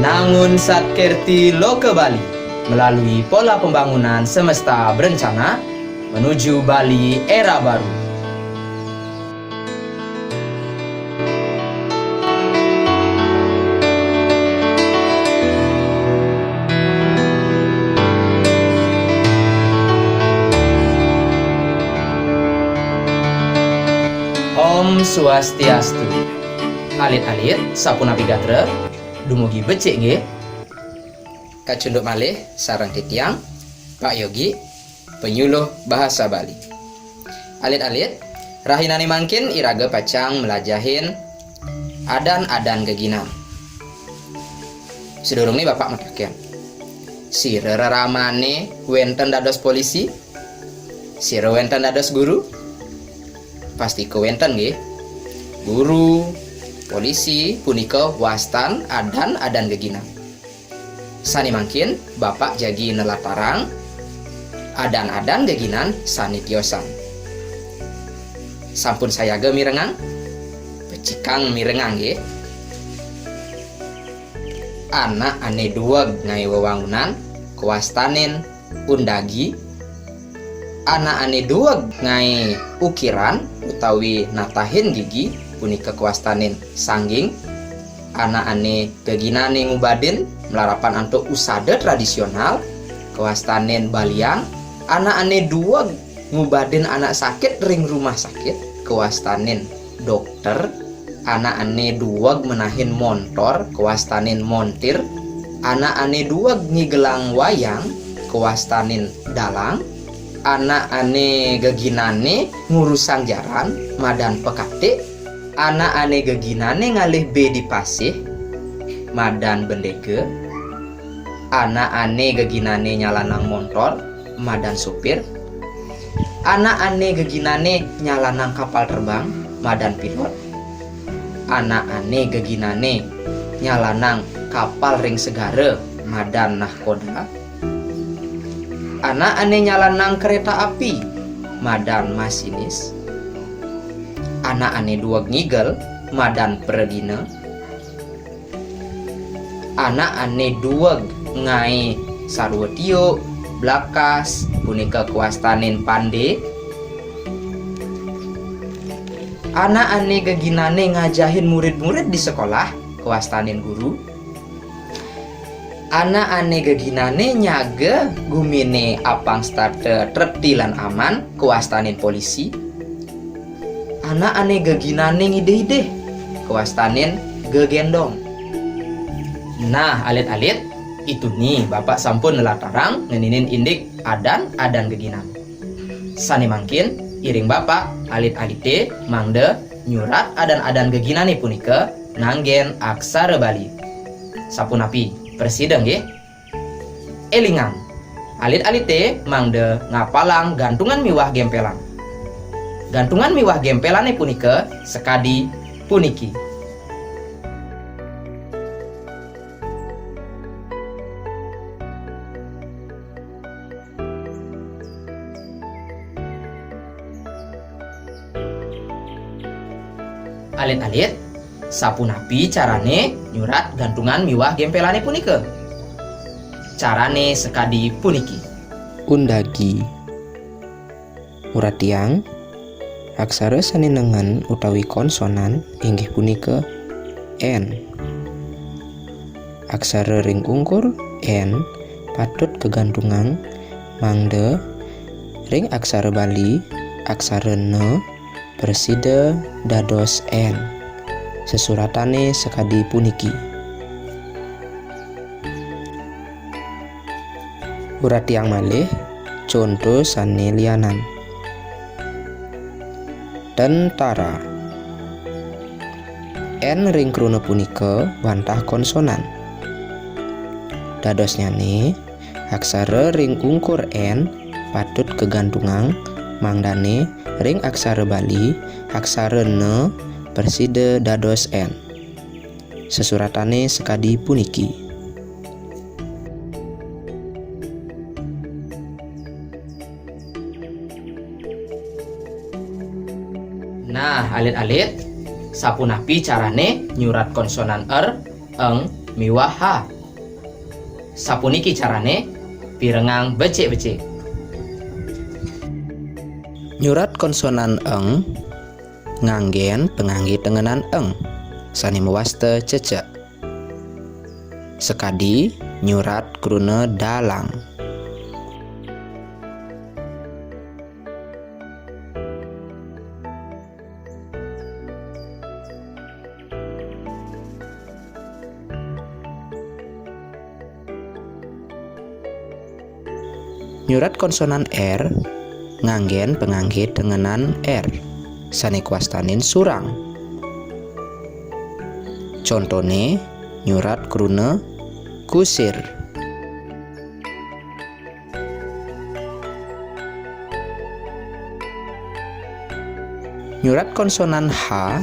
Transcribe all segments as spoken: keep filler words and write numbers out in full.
Nangun Satkerti Loka Bali melalui pola pembangunan semesta berencana menuju Bali era baru. Om Swastiastu. Alit-alit, sapunapi gatra, dumugi becik nggih? Kacunduk malih sareng titiang, Pak Yogi, penyuluh bahasa Bali. Alit-alit, rahinane mangkin iraga pacang mlajahin adan-adan geginan. Sadurunge Bapak mataken, sira reramane wenten dados polisi? Sira wenten dados guru? Pastika wenten nggih. Guru, polisi punika wastan adan-adan geginan. Sane mangkin Bapak jagi nelatarang adan-adan geginan sane tiosan. Sampun sayaga mirengang? Becikang mirengang nggih. Anak ane dueg ngae wewangunan kawastanin undagi. Anak ane dueg ngae ukiran utawi natahin gigi punika kawastanin sangging. Anak ane geginane ngubadin malarapan antuk usada tradisional kawastanin balian. Anak ane dueg ngubadin anak sakit ring rumah sakit kawastanin dokter. Anak ane dueg menahin montor kawastanin montir. Anak ane dueg ngigelang wayang kawastanin dalang. Anak ane geginane ngurusang jaran madan pekatik. Anak ane geginane ngalih be di pasih madan bendega. Anak ane geginane nyalanang montor madan supir. Anak ane geginane nyalanang kapal terbang madan pilot. Anak ane geginane nyalanang kapal ring segara madan nahkoda. Anak ane nyalanang kereta api madan masinis. Anak ane dueg ngigel madan pragina. Anak ane dueg ngae sarwa tiuk, blakas, punika kawastanin pande. Anak ane geginane ngajahin murid-murid di sekolah, kawastanin guru. Anak ane geginane nyaga gumine apang setata trepti lan aman, kawastanin polisi. Anak ane geginane ngidih-idih, kawastanin gegendong. Nah, alit-alit, itu ni Bapak sampun nelatarang ngeninin indik adan-adan geginan. Sane mangkin, iring Bapak alit-alite mangda nyurat adan-adan geginane punika nganggen aksara Bali. Sapunapi, prasida nggih? Elingang, alit-alite mangda ngapalang gantungan miwah gempelan. Gantungan miwah gempelane punika sakadi puniki. Alit-alit, sapunapi carane nyurat gantungan miwah gempelane punika? Carane sakadi puniki. Undagi. Uratiang, aksara sane nengen utawi konsonan inggih punika N. Aksara ring ungkur N patut kagantungang mangda ring aksara Bali, aksara na prasida dados N. Sesuratane sakadi puniki. Uratiang malih conto sane lianan. Tentara. N ring kruna punika wantah konsonan. Dadosnyane, aksara ring ungkur N patut kagantungang mangdane ring aksara Bali, aksara na prasida dados N. Sesuratane sakadi puniki. Nah, alit-alit, sapunapi carane nyurat konsonan er, eng, miwah ha. Sapuniki carané, pirengang becik-becik. Nyurat konsonan eng nganggén panganggé tengenan eng, sané mawasta cecek. Sakadi nyurat kruna dalang. Nyurat konsonan R nganggén panganggé tengenan R, sané kawastanin surang. Contoné, nyurat kruna kusir. Nyurat konsonan H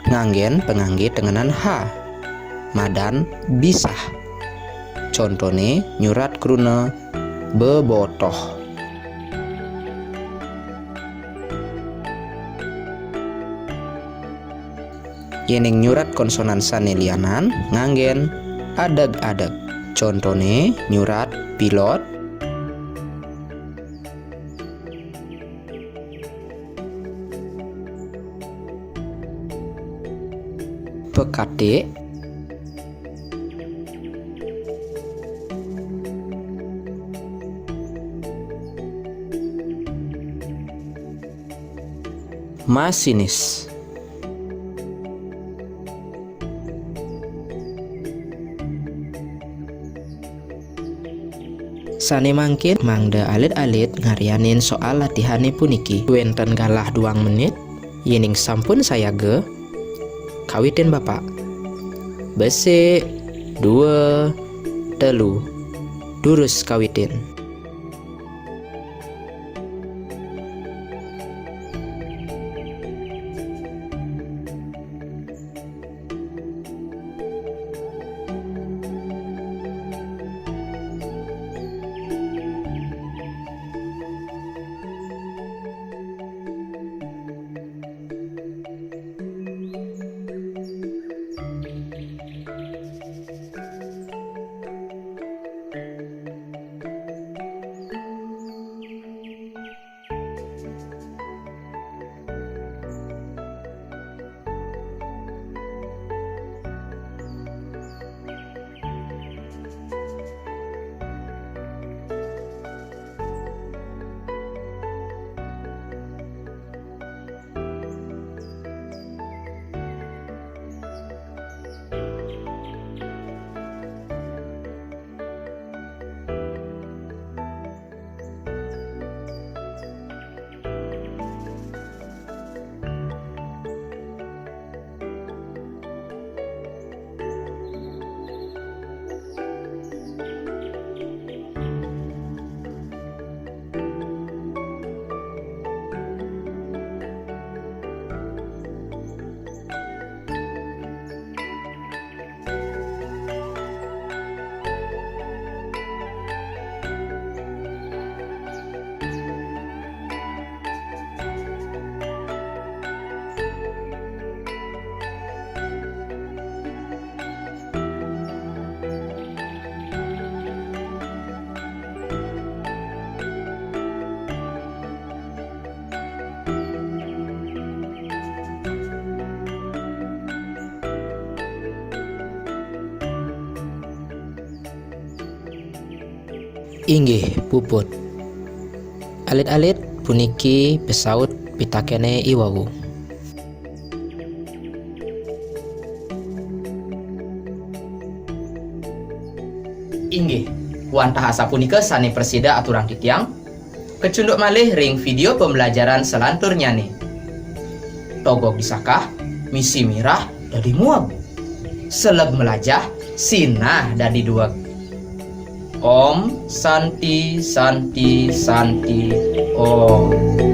nganggén panganggé tengenan H, madan bisah. Contoné, nyurat kruna bebotoh. Yéning nyurat konsonan sané lianan nganggén adeg-adeg. Contoné, nyurat pilot. Pekatik. Masinis. Sané mangkin mangda alit-alit ngaryanin soal latihané puniki. Wénten galah duang menit, yéning sampun sayaga, kawitin Bapak. Besik, dua, telu. Durus kawitin. Inggih, puput. Alit-alit puniki pasaut pitakéné iwau. Inggih, wantah asapunika sané prasida aturang titiang. Kacunduk malih ring video pembelajaran salanturnyané. Togog disakah, misi mirah dadi mueg. Seleg mlajah, sinah dadi dueg. Om Santi, Santi, Santi, Om.